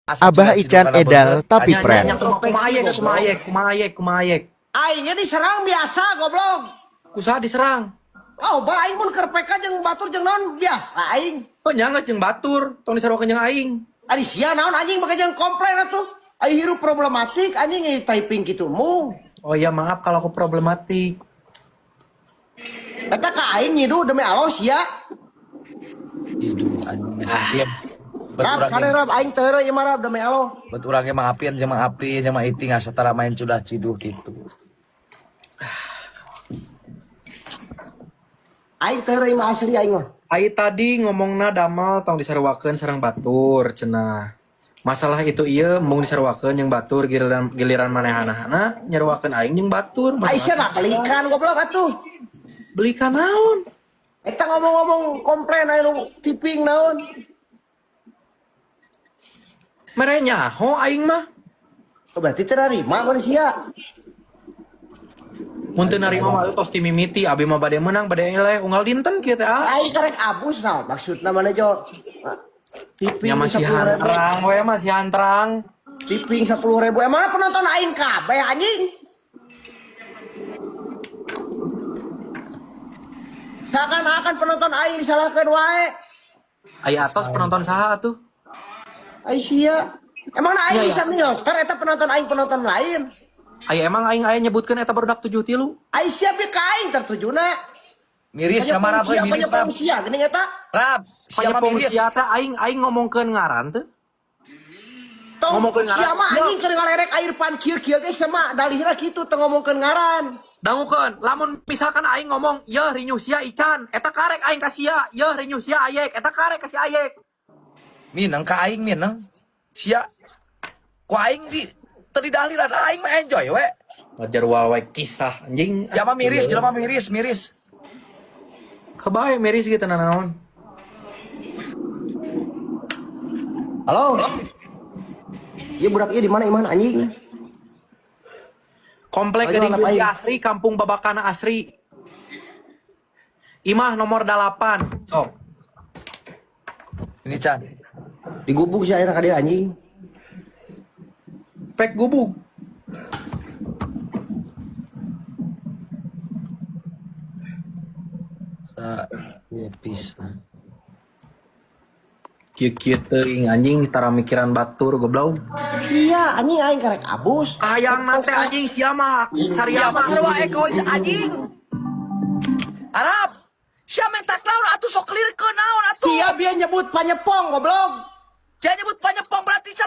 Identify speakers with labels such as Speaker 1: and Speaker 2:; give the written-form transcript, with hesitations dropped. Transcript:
Speaker 1: Asa
Speaker 2: Abah
Speaker 1: cina-cina
Speaker 2: Ican
Speaker 1: kana
Speaker 2: edal
Speaker 1: beungeut.
Speaker 2: tapi
Speaker 1: Anjing.
Speaker 2: prank.
Speaker 3: Nya kumaha yek, kumaha yek, kumaha yek, kumaha yek.
Speaker 4: Aingnya diserang biasa goblok.
Speaker 3: Kusaha diserang.
Speaker 4: Oh, ba aing mun keur PK jeung batur jeung naon biasa aing.
Speaker 3: Oh nya geus jeung batur, tong disaruakeun jeung aing.
Speaker 4: Ari sia naon anjing make jeung komplain atuh. Aing hirup problematik anjing ieu typing kitu mung.
Speaker 3: Oh iya maaf kalau aku problematik.
Speaker 4: Eta ka aing nyidu demi Allah sia.
Speaker 1: Hidup anjing geus diam. Bet
Speaker 4: Rap
Speaker 1: urang
Speaker 4: kade
Speaker 1: ge-
Speaker 4: rap aing teu heureuy ieu mah rap demi Allah.
Speaker 1: bet urang ge Mang Apin jeung Mang Apin jeung Mang Iting asa tara main cudah ciduh kitu.
Speaker 4: Aing teu heureuy mah asli aing mah.
Speaker 3: Ai tadi ngomongna damal tong disaruakeun sareng batur cenah. Masalah itu ieu mung disaruakeun jeung batur giliran giliran manehana nyaruakeun aing jeung batur.
Speaker 4: Aing sia mah belikan goblok atuh.
Speaker 3: Belikan naon?
Speaker 4: Eta ngomong-ngomong komplain aya nu tiping naon.
Speaker 3: Mere nyaho aing mah.
Speaker 4: Oh, berarti teu narima manusia.
Speaker 3: Mun teu narima mah tos ti mimiti abi mah bade menang bade eleh unggal dinten kieu teh ah.
Speaker 4: Aing karek abus naon maksudna mana jo. Tiping
Speaker 3: Nya masih
Speaker 4: 10.000.
Speaker 3: hantrang we masih hantrang.
Speaker 4: Tiping 10.000. Emangnya penonton aing kabeh anjing? Seakan-akan penonton aing disalahkeun wae.
Speaker 3: Aya atos penonton saha atuh?
Speaker 4: Ai sia. Emangna aing
Speaker 3: Ya, ya.
Speaker 4: bisa milter eta penonton aing penonton lain.
Speaker 3: Aya emang aing aya nyebutkeun eta barudak 73.
Speaker 4: Ai sia bi ka aing tertujuna.
Speaker 1: Miris sama rap euy, miris rap.
Speaker 4: Panyepong sia geuning eta.
Speaker 1: Rap, siapa
Speaker 3: Panyepong
Speaker 1: miris?
Speaker 3: sia teh aing aing ngomongkeun ngaran teh.
Speaker 4: Tong
Speaker 3: Ngomongkeun
Speaker 4: sia
Speaker 3: ngaran.
Speaker 4: mah anjing keur ngalerek air pan kieu-kieu ge sama dalihna kitu teu ngomongkeun ngaran.
Speaker 3: Dangukeun, lamun misalkan aing ngomong, "Yeuh rinyuh sia Ican," eta karek aing ka sia, "Yeuh rinyuh sia Ayek," eta karek ka si Ayek.
Speaker 1: Minang ka aing minang. Sia ku aing di teu didahliran aing mah enjoy we.
Speaker 3: Ngajar wae kisah anjing.
Speaker 1: Jelema miris, jelema miris, miris.
Speaker 3: Kebae miris gitu nanaon.
Speaker 4: Halo. Ieu budak ieu di mana iman anjing?
Speaker 3: Komplek
Speaker 4: Ayo,
Speaker 3: Gading
Speaker 4: anak
Speaker 3: Jati
Speaker 4: aing.
Speaker 3: Asri, Kampung Babakana Asri. Imah nomor 8. Sok.
Speaker 1: Ini Chan.
Speaker 4: Digubuk sia ayeuna ka dieu anjing.
Speaker 3: Pek gubuk.
Speaker 1: Sa ya pisan.
Speaker 3: Kieu-kieu teuing anjing tara mikiran batur goblok.
Speaker 4: Iya, anjing aing karek abus.
Speaker 3: Kahayangna teh anjing sia mah
Speaker 1: Ya
Speaker 3: saria mah.
Speaker 1: mah sarua egois anjing. Arab, sia mentak naon atuh sok clearkeun naon atuh.
Speaker 4: Dia biar nyebut panyepong goblok.
Speaker 1: Jangan nyebut panyepong berarti sia